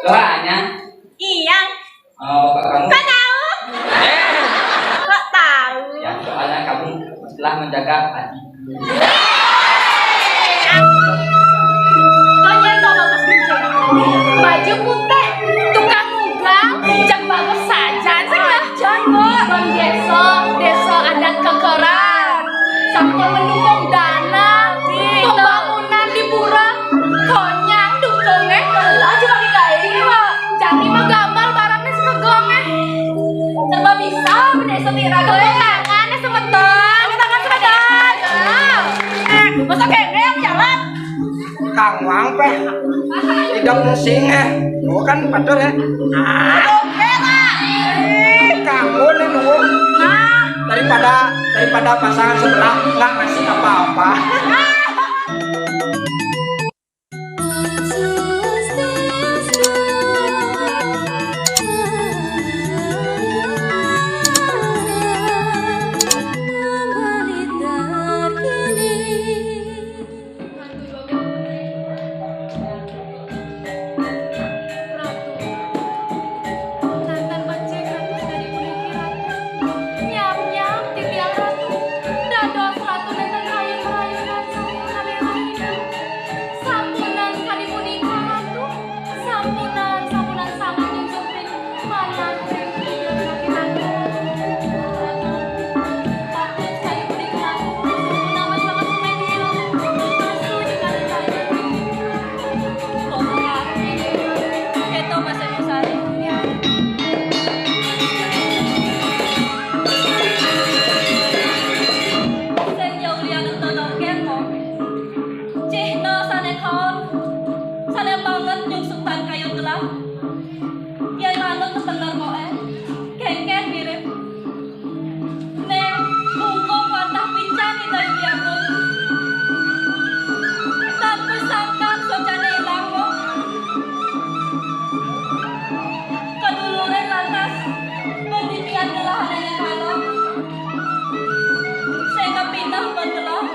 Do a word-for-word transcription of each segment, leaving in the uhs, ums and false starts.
Soalnya. Iya. Eh, bapak kamu. Kok tahu? Eh. Kok tahu? Ya, soalnya kamu telah menjaga hati. Konyol to bagus gitu. Baju putih, tukang ugal, cek bagus saja. Sajan, Bu. Bang Deso, Deso adat kekeran. Sampai mendukung dana pembangunan di pura. Konyang dukungnya. Lah, cuma dikain, Bu. Jani mah gambar barangnya suka gongnya. Serba bisa, bener sendiri. Tepuk tangan, ya, semeton. Tepuk tangan, semeton. Eh, masa kene yang jalan? Kang Wang peh. Tidak pusing, eh. Oh, kan betul, ya. Ah. Oke, Pak. Eh, kamu nih nunggu. Ah. Daripada, daripada pasangan sebelah nggak ngasih apa-apa. Ratu, Ratu. Nenten becik Ratu sakadi puniki, Ratu. Nyap-nyap titiang Ratu. Dados Ratu nenten kayun marayunan saking kalérahinan. Sampunang sakadi punika, Ratu. Sampunang, sampunang sanget nyungsung ring manah ring titiang Ratu. Ratu, sakadi punika, Ratu. Sampunang mas banget sungai dia. Ratu, dikali-kali. Keto Mas Eno Sari. Sing jauh lianan tonong keto. Cihna sané kaon, sané banget nyungsung tan kayun gelah. Yén manut tetengger koé, kénkén mirip. Néng, bungkung wantah pican Ida Hyang Agung. Tan pasangkan socané ilang, Mbok. Kadulurin lantas, benditian gelahan anak kala. Sing kapindah ban gelah.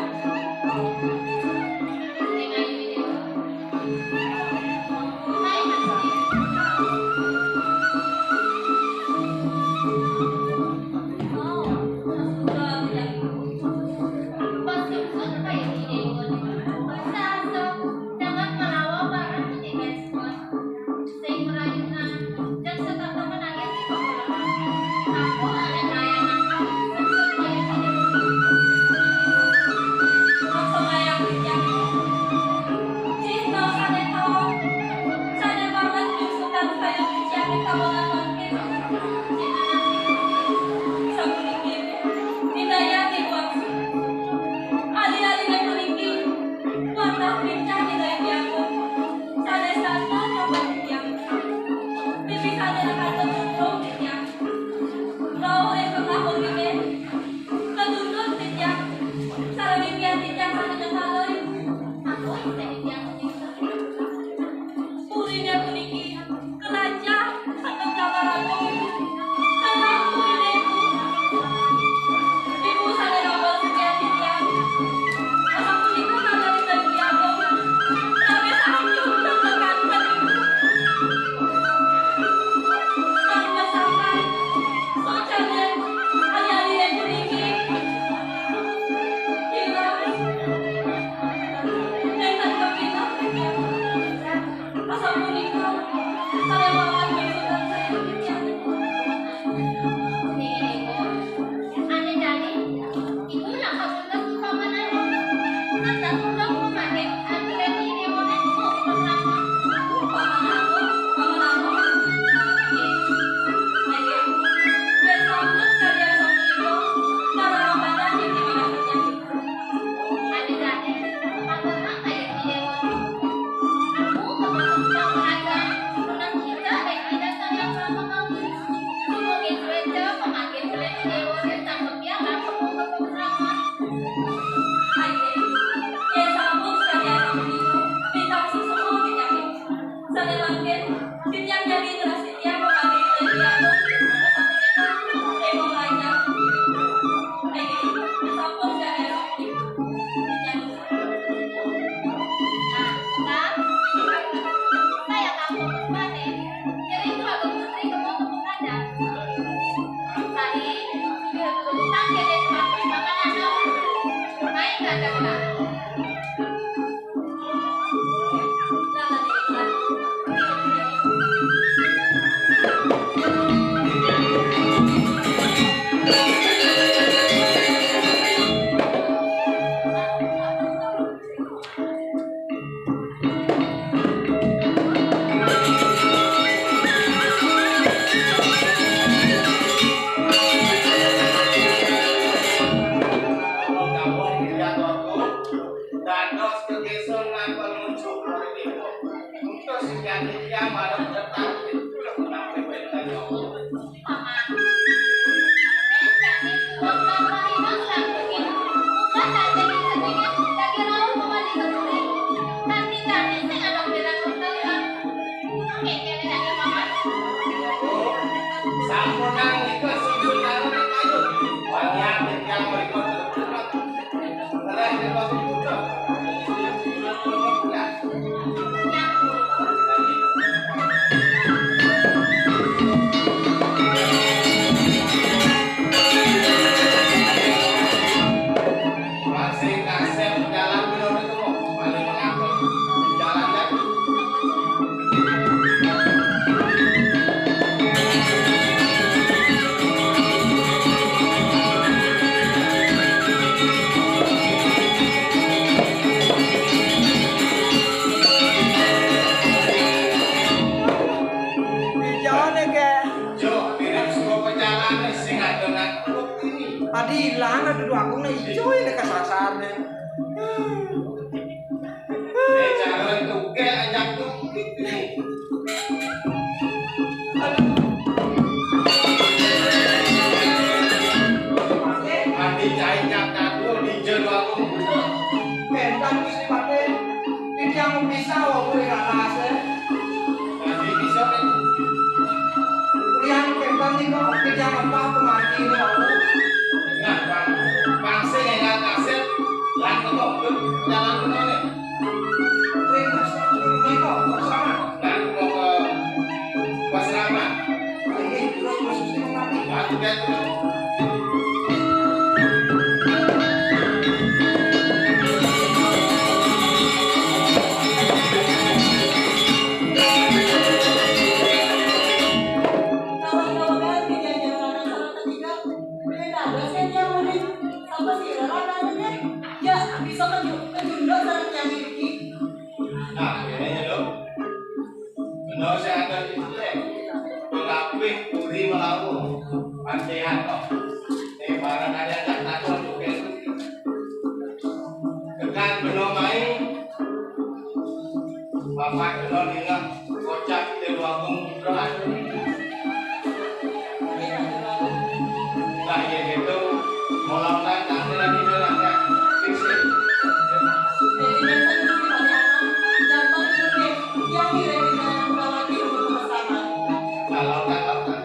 Sapuniki, Ida Hyang Agung. Ali-aline puniki, wantah pican Ida Hyang Agung. Sané sastra nyambut titiang. Pipisané katur tutur titiang. Rauh ing tengah wenginé, katuntun titiang. Sareng titiang sané nyekalih. Puriné puniki. Kelanjang, saking gambar agung. Tengah puriné ibu. Ibu sané nambel sekian titiang. Asapunika tanda titiang agung. Raris anjung tetekan ibu. Kang Basangkan, socané, ali-aliné puniki. Tilas. Nénten kepinah titiang. Asapunika, saréwangan bangsutan saya titiang. Niki, Ibu. Ané jani, Ibu nak kapunten upamane. Kan tak sudah upamane, aturan ini dewane Ibu, Ibu selama. Upamane apa? Upamane apa? Niki, Ibu. Biasa terus kalian sama Ibu. Karena apa? Niki, Ibu. Sané mangkin, titiang jagi ngrasih tiang pepati Ida Hyang Agung, ing Raja. Niki, sampun jagi titiang. Nah, Kang, saya Kang fokus batik. Sampunang nika sumsum dalu ring kayun. Walian titiang mrika. Ngereh nika sumsum. Masih kasep jalan bener itu, paling mengatur jalan lagi. Ijone ke. Jo, mirip suka pejalan sing ada nak ini. Adi ilang ada dua aku nih, ijo ini kesasar nih. Eh, cara tugel ajak tuh. Mati cai cap catur di jero aku. Bentar Gusti Patih. Ini yang bisa aku ring atas, eh. Dadi bisa nek. Tiyang kénten nika tiyang lemah pemati niku. Nah, Bang, Bang sing énggal kasép lan kemok jalan menoleh. Ring Gusti nika, Pak Selamat. Nah, kok, eh, Pak Selamat. Inggih, terus Gusti mengati. Nah, sudah, sudah. Kawan-kawan, di jajaran sareng ketiga, yen ada sing nyamuni, sapa sira lan anune? Ya, bisa keju-, kejunduk sareng tiyang mriki. Nah, ini ya, Dok. Bener sih ada di sini. Pelapih puri melawu. Pantean, Dok. Eh, barang ada tak takut, oke. Tekan bener main. Bapak kena ningeh kocap di ruang pembukaan. Nah, ya gitu. Mulai nanti lagi dia lagi fisik. Kalau tak, kalau tak.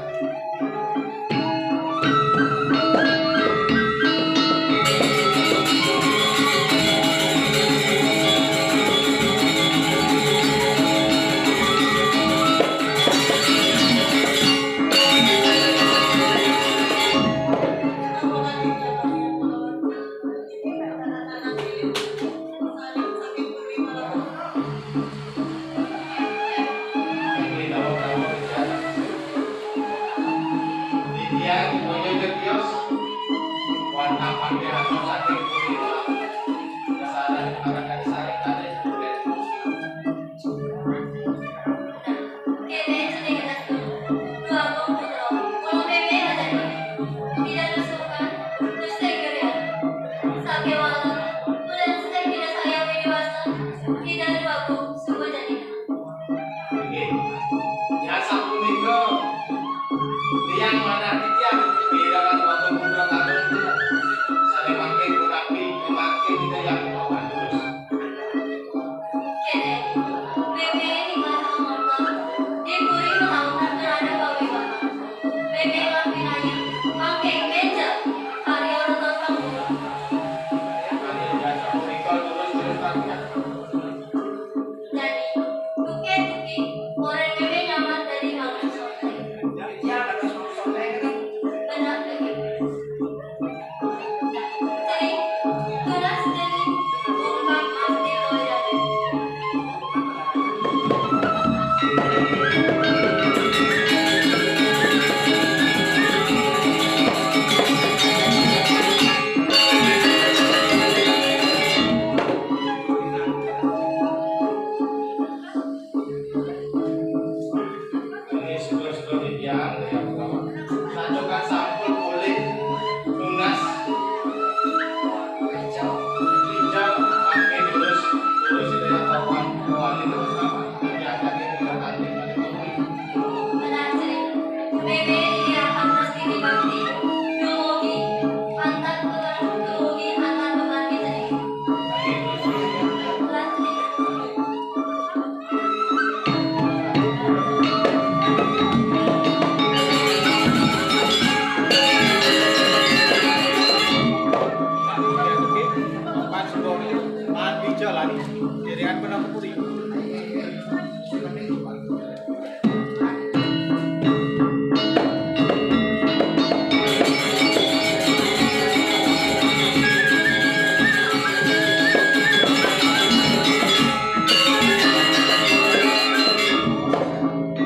Kene jenenge Ratu, Dwagung Putra, kula meme ngajeni. Tidak nusukan, terus tegerian. Sakewala, kulen sing tidak saya widiwasa, tidak Dwagung, sungguh jadi. Nggih. Ya sapunika, tiyang manah titiang, pirangan Dwagung Putra Kakung, sane mangke punapi, mangke kita yang terus. Kene, meme ning manah mangkal, di puri melawan terhadap pawiwahan. Meme lan pinayeng, mangke meja, karya roton panggung. Jani, tuke-tuki, oren meme nyaman dadi manungsa. Jadi aku nak puri.